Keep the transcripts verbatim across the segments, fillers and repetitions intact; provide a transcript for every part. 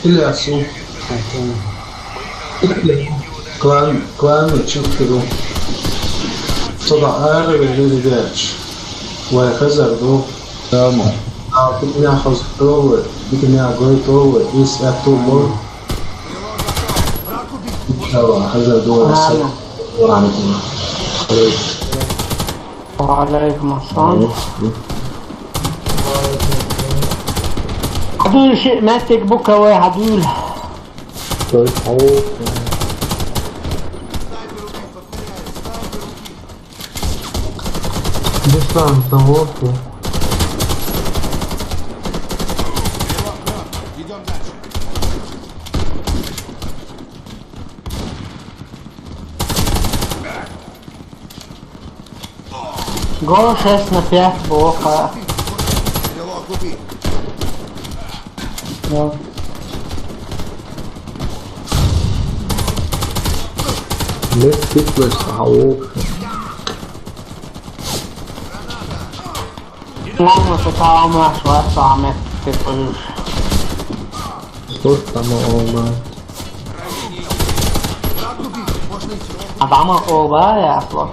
Ильясу. Клан, клан чукру. Сода ара вели веч. Вай хазар ду. Тамам. А, битня хазар ду, битня гой ду, ис ату бу. Иншалла, хазар ду. Тамам. Ва алейкум ассалам. Хадуй ши меттик букавы хадуй. Стой, хау. Десант того. Гол шесть на пять было, ха. Ну. Мес питлес, а, ок. Ладно, пока у нас вас самих, ты будешь. Что там, оба? А там оба, я слов.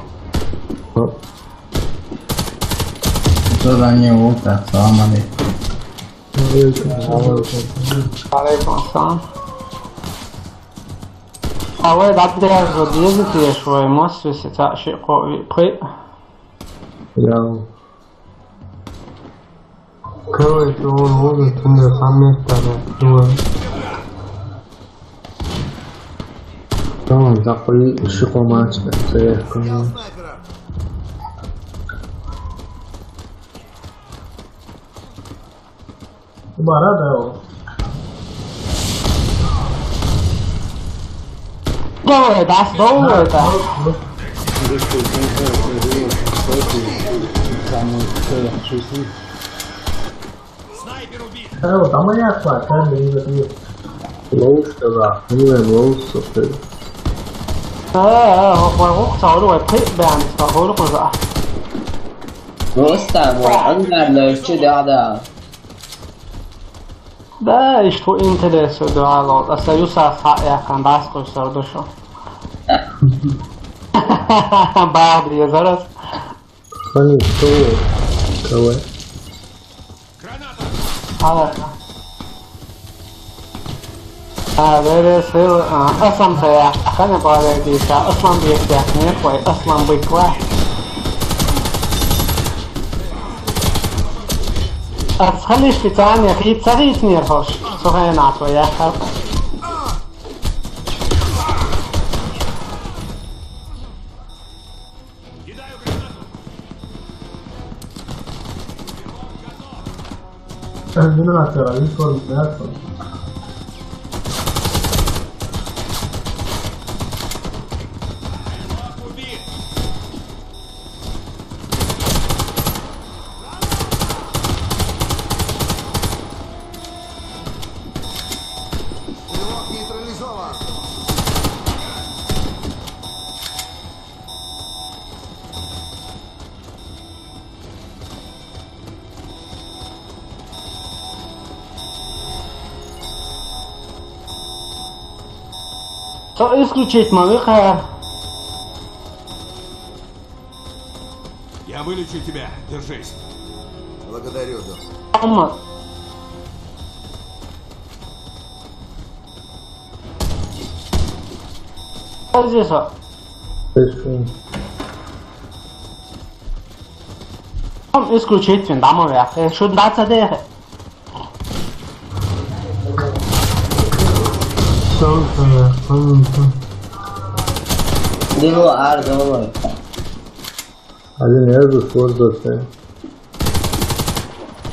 Задание вот так, салам алейкум. Алейкум ассалам. А вы дабдя задвигайте свой мост, если так шико и при. Я. Короче, он может мне сам место, да, думаю. Tamam, takvayı şu komaç. Bana da o. Go, that's go, that's. Снайпер убит! Э, вот, а моя хватит, да, не забил. Лоу, что ли? Не, лоу, что ли? Э, э, вот, вот, вот, сауру, вот, ты, бэм, сауру, коза. Просто, вот, он, наверное, ещё, да, да. Да, и что интересно, да, лол. А союз, а, са, я, кандас, кой, сауру, шо. Бабли, я зараз. Они кто? Кого? А, а, ве, ве, сил, а, асам сая, кане пале диса, аслам бекте, не кой, аслам быкла. Асхали специально, хит сарит не хош, сухая на твоя, ха. Э, не надо, не надо. Стрелок нейтрализован. Что исключить могу, ха? Я вылечу тебя, держись. Благодарю, доктор. Ама. Что здесь, а? Хорошо. Там исключить, вин, да, мы вяхе. Шут да, ца дехе. Что это, я? Что это? Диво, ар, диво. Один я же сложился.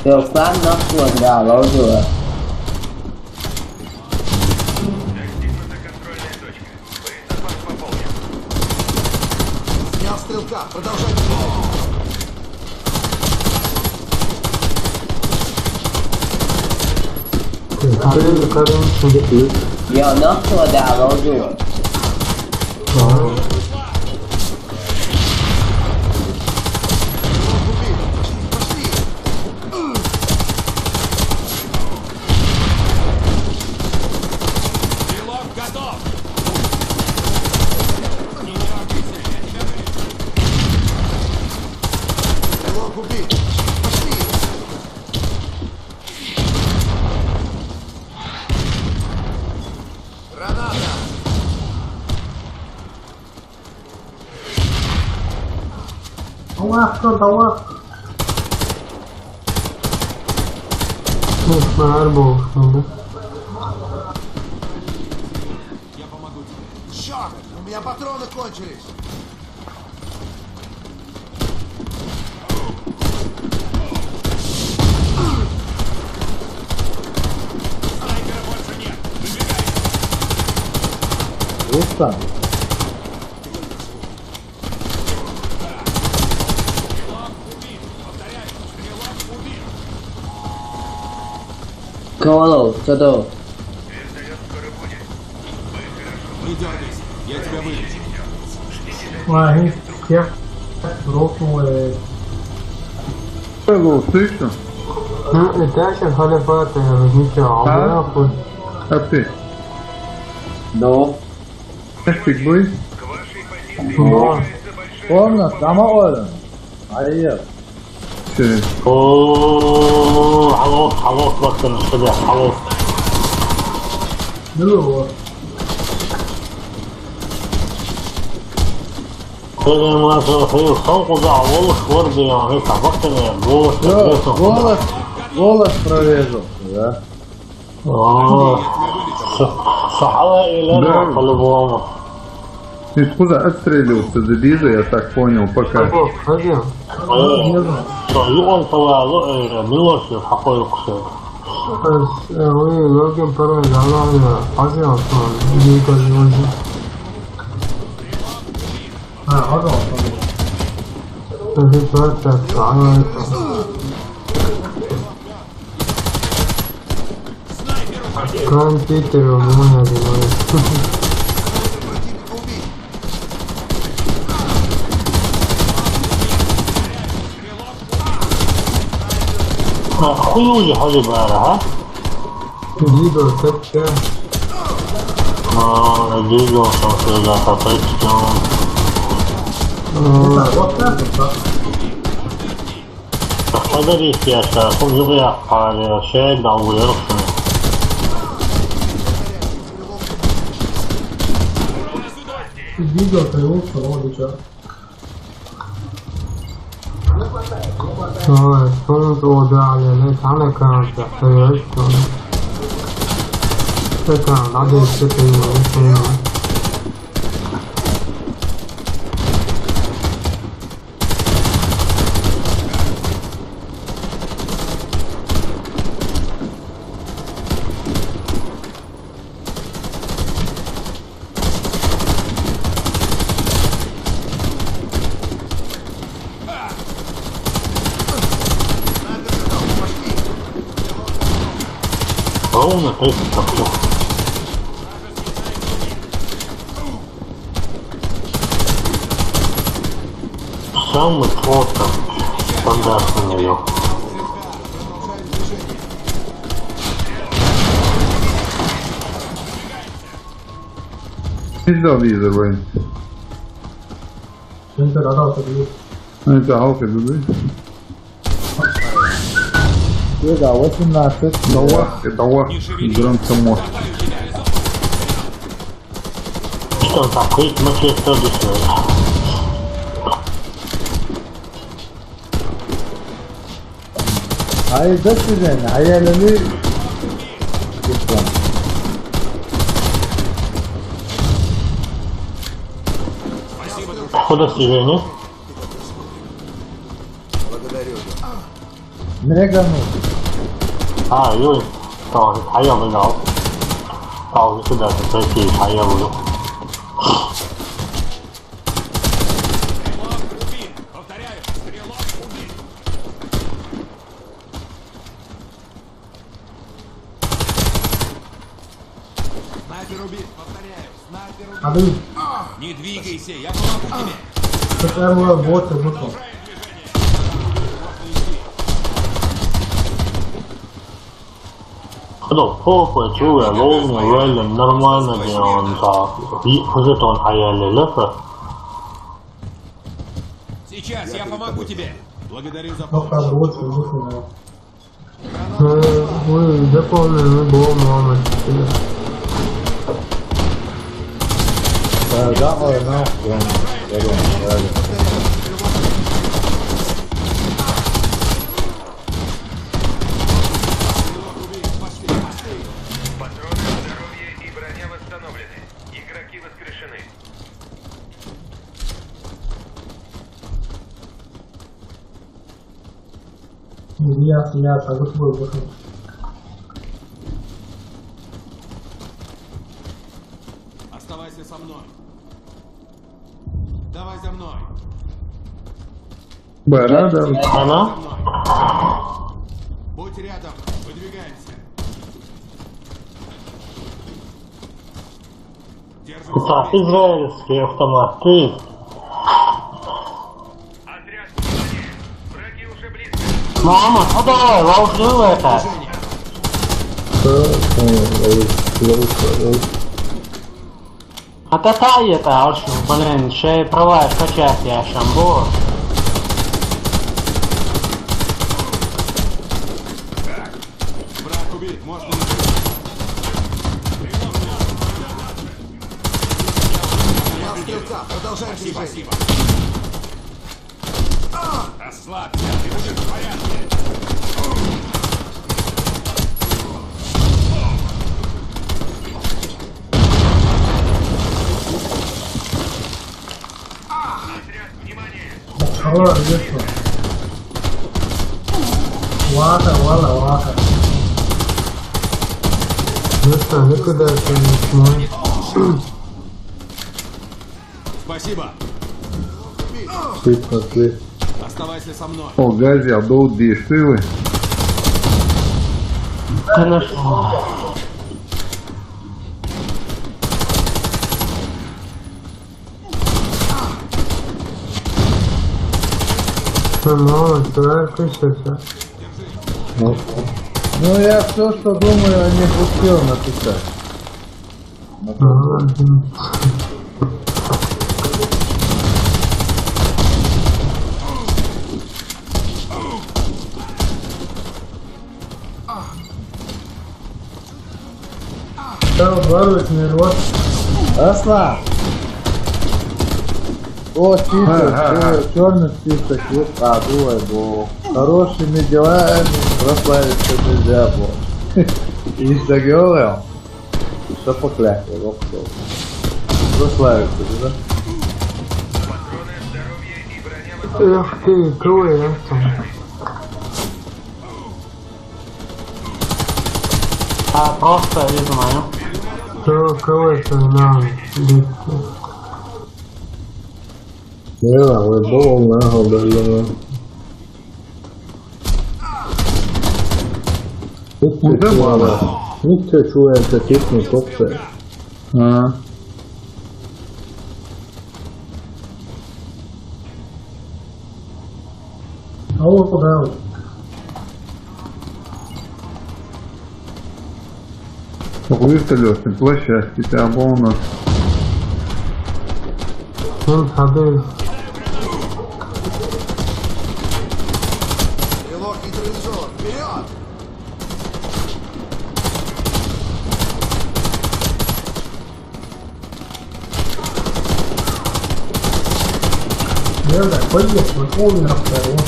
Руслан, нахуй, да, лозула. Снял стрелка, продолжай. Я нахуй, да, лозула. Вахка, да вахка. Ну, снайпер был, что ли? Черт, у меня патроны кончились. Снайпера больше нет. Убегай. Руслан. Ковалов, что-то. Не дергайся, я тебя вылечу. Ладно, я рухнул. Алло, слышно? Ну, это сейчас халифат, я не чё, а? А ты? Да. Ты был? Да. Помню, там Оля. А я. Окей. О, алло, алло, просто на себя, алло. Ну вот. Сегодня у нас, э, сон куда, волос, вот, блин, он, это, вот, э, волос, Всё, волос, волос прорезался, да? О, с-, сахала или Да. По-любому. Ты куда отстрелился, Дебиза, я так понял, пока. Пойдём, пойдём. Э, что, и он повалил, э, Милош, какой уксус. Э, э, вы логин пароль, да, ладно, пойдём, что, не пойдём. А, пойдём, пойдём. Э, ситуация, а, это. Компьютер у меня одевает. А хуй уже ходи бара, а? Видео, как я. А, видео, там всё, да, попасть, всё. А. Вот так вот, да? Подожди, я сейчас, он живой, а, вообще, да, уверен. Видео, ты лучше, вот, и чё? Ой, солнце ударили, там экран, да, привет, солнце. Экран, надо ещё перевернуть. Ровно тридцать процентов. Самый плотно стандартный наём. He's not either way. Center, I don't think. He's out, I believe. Чего, восемнадцать. Давай, давай, грант само. Что там, курить, мочить, что здесь? Ай, да сюда, ай, я люблю. Куда сюда, не? Благодарю. Мегану. А, Юль, что, а я выиграл. А, вот сюда, зайти, а я буду. Снайпер убит, повторяю, снайпер убит. Ады. Не двигайся, я помогу тебе. Какая была бот, бот. Продолжай движение. Кто попал, чего я должен, реально нормально, где он так. И уже он аяли лепа. Сейчас я помогу тебе. Благодарю за помощь. Пока бот, бот. Э, вы дополнены, было много. Э, да, ой, нахуй, я думаю, я думаю. Я, я, а вот вы, вот вы. Оставайся со мной. Давай за мной. Бара, да. Оставайся со мной. Будь рядом. Выдвигаемся. Держим. Так, израильский автомат. Ты. Мама, подавай, лаушню это. А какая это, аж, блин, шея права, скачать я шамбо. Враг убит, можно. Стрелка, продолжаем движение. Расслабься, ты будешь в порядке. Внимание! Вала, вала, вала. Ну что, никуда ты не сможешь. Спасибо. Ты смотри. Оставайся со мной. О, Гази, а был действуй. Ты нашел. Ну, молодец, давай, ты сейчас. Ну, ну, я все, что думаю, они пустил написать. Там ворует мир, вот. Аслан! О, список, черный список, вот, а, было, было. Хорошими делами прославиться нельзя было. И что говорил? Что поклякал, вот кто. Прославиться, да? Эх ты, кого я там? А, просто вижу мою. Кого, кого это нам? Мира, вы был на, блин. Куда мало? Ну ты чё, это типный копцы. А. Алло, да. Вертолётный площадки, там полно. Вон ходы. Стрелок нейтрализован. Вперёд! Блядь, поехали, умер второй.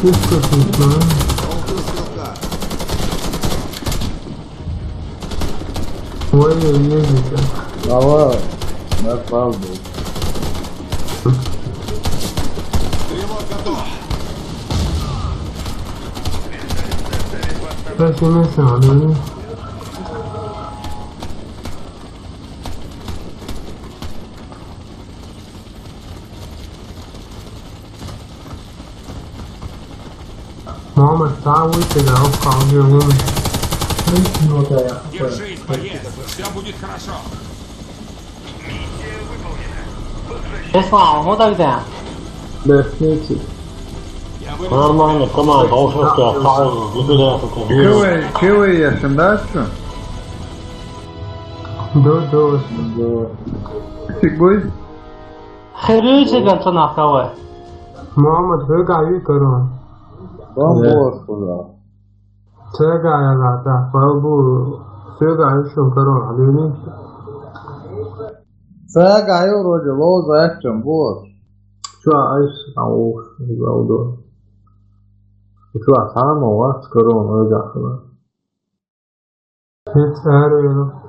Ты что, не знаю? Ой, ой, ой, ой. Давай, на правду. Стрелок готов. Как у нас, а, ну? Мама, там у тебя упал, держи, боец, все будет хорошо. Ислам, вот тогда. Да, смотрите. Нормально, команда, а уж что осталось, не туда, только вниз. Кивай, кивай, я сюда, что? Да, да. Да. Фигуй. Херюзиган цанахавы. Муаммад, хыгай карон. Бомбос куда? Цыгай ала, да, балбу. Цыгай шум карон, алини. Цыгай вроде лоза этчем, бос. Чё, айс, ау, галдо. Чё, сама у вас карон, ага. It's, I don't know.